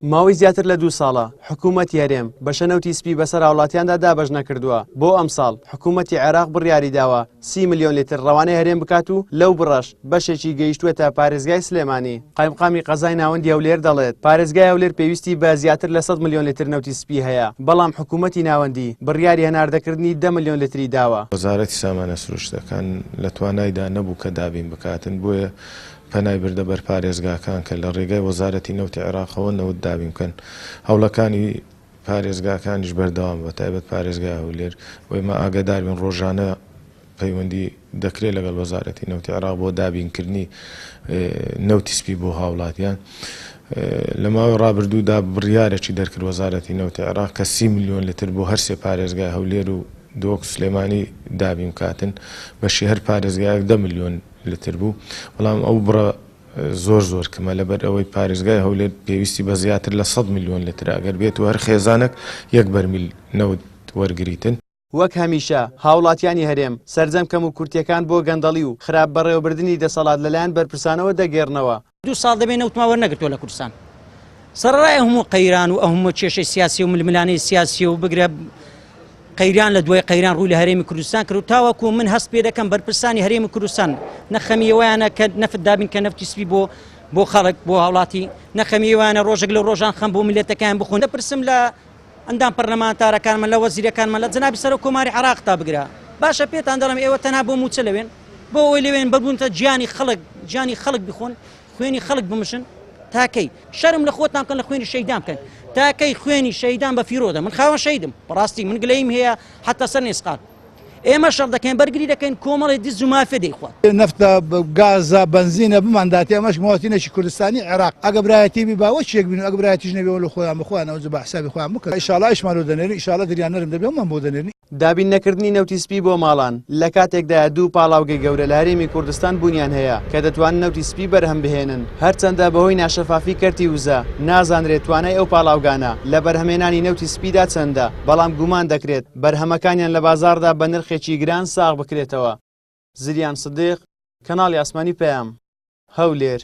ماوەی زیاتر لە دوو ساڵە حکوومەتی هەرێم بەشە نەوتی سپی بەسەر هاوڵاتیاندا دابەش نەکردووە، بۆ ئەمساڵ حکوومەتی عێراق بڕیاری داوە 30 ملیۆن لیتر ڕەوانەی هەرێم بکات و لەو بڕەش بەشێکی گەیشتووەتە پارێزگای سلێمانی. قایمقامی قەزای ناوەندی هەولێر دەڵێت، پارێزگای هەولێر پێویستی بە زیاتر لە 100 ملیۆن لیتر نەوتی سپی هەیە، بەڵام حکوومەتی ناوەندی بڕیاری هەناردەکردنی 10 ملیۆن لیتری داوە. وەزارەتی سامانە سروشتەکان لە توانایدا نەبوو کە دابین بکاتن، بۆیە پەنای بردە بەر پارێزگاکان کە لە ڕێگای وەزارەتی نەوتی عێراقەوە نەوت دابین بکەن. هەوڵەکانی پارێزگاکانیش بەردەوامە بە تایبەت پارێزگای هەولێر و ئێمە ئاگادار بین ڕۆژانە پەیوەندی دەکرێت لەگەڵ وەزارەتی نەوتی عێراق بۆ دابینکردنی نەوتی سپی بۆ هاوڵاتیان. لە ماوەی ڕابردوودا بڕیارێکی دەرکرد وەزارەتی نەوتی عێراق کە 30 ملیۆن لتر بۆ هەر سێ پارێزگای هەولێر و دهۆک و سلێمانی دابین بکاتن، بەشی هەر پارێزگایەک 10 ملیۆن لتر بوو، بەڵام ئەو بڕە زۆر زۆر کەمە لەبەر ئەوەی پارێزگای هەولێر پێویستی بە زیاتر لە 100 ملیۆن لترە ئەگەر بێت و هەر خێزانێک یەک بەرمیل نەوت وەرگریتن. وەک هەمیشە هاوڵاتیانی هەرێم سەرجەم کەموکورتیەکان بۆ گەندەڵی و خراپ بەڕێوەبردنی دەسەڵات لەلایەن بەرپرسانەوە دەگێڕنەوە. دوو ساڵ دەبێت نەوتمان وەرنەگرتووە لە کوردستان سەرەڕای ئەو هەموو قەیران و ئەو هەموو کێشەی سیاسی و ململانێی سیاسی و بگرە قەیران لە دوای قەیران ڕووی لە هەرێمی کوردستان کرد و تاوەکو من هەست پێ دەکەم بەرپرسانی هەرێمی کوردستان نە خەمی ئەوەیانە کە نەفت دابین کە نەفتی سپی بۆ بۆ خەڵک بۆ هاوڵاتی نە خەمی ئەوەیانە ڕۆژێک لە ڕۆژان خەم بۆ میللەتەکەیان بخۆن دەپرسم لە ئەندام پەرلەمانتارەکانمان لە وەزیرەکانمان لە جەنابی سەرۆک کۆماری عێراق تا بگرە باشە پێتان دەڵێم ئێوە تەنها بۆ مووچە لەوێن بۆ ئەوەی لەوێن بەبوونتە گیانی خەڵک گیانی خەڵک بخۆن خوێنی خەڵک بمژن تاکەی شەرم لە خۆتان بکەن لە خوێنی شەیدان بکەن تاکەی خوێنی شەیدان بە فیرۆدە من خاوەن شەیدم بەڕاستی من گلەیم هەیە حتا سەر نێسقان ئێمە شەڕ دەکەین بەرگری دەکەین کۆمەڵی دز و مافێ دەیخوات. نەفتە گازە بەنزینە بمانداتێ ئەمەش مواطینێکی کوردستانی عێراق ئەگە برایەتی بی با وەک یەک بین و ئەگە برایەتیش نەبی وەلو خۆیان بە خۆیان ئەوجە بە حسابی خۆیان بکەن ئیشاڵا ئیشمان لۆ دەنێرن ئیشاڵا دنیا نەرم دەبێ ئەومان بۆ دەنێرن. دابین نەکردنی نەوتی سپی بۆ ماڵان لە کاتێکدایە دوو پاڵاوگەی گەورە لە هەرێمی کوردستان بوونیان هەیە کە دەتوانن نەوتی سپی بەرهەم بهێنن، هەرچەندە بەهۆی ناشەفافی کەرتی وزە نازانرێت توانای ئەو پاڵاوگانە لە بەرهەمهێنانی نەوتی سپیدا چەندە، بەڵام گومان دەکرێت بەرهەمەکانیان لە بازاڕدا بە نرخێکی گران ساغ بکرێتەوە. زریان سدیق، کەناڵی ئاسمانی پەیام، هەولێر.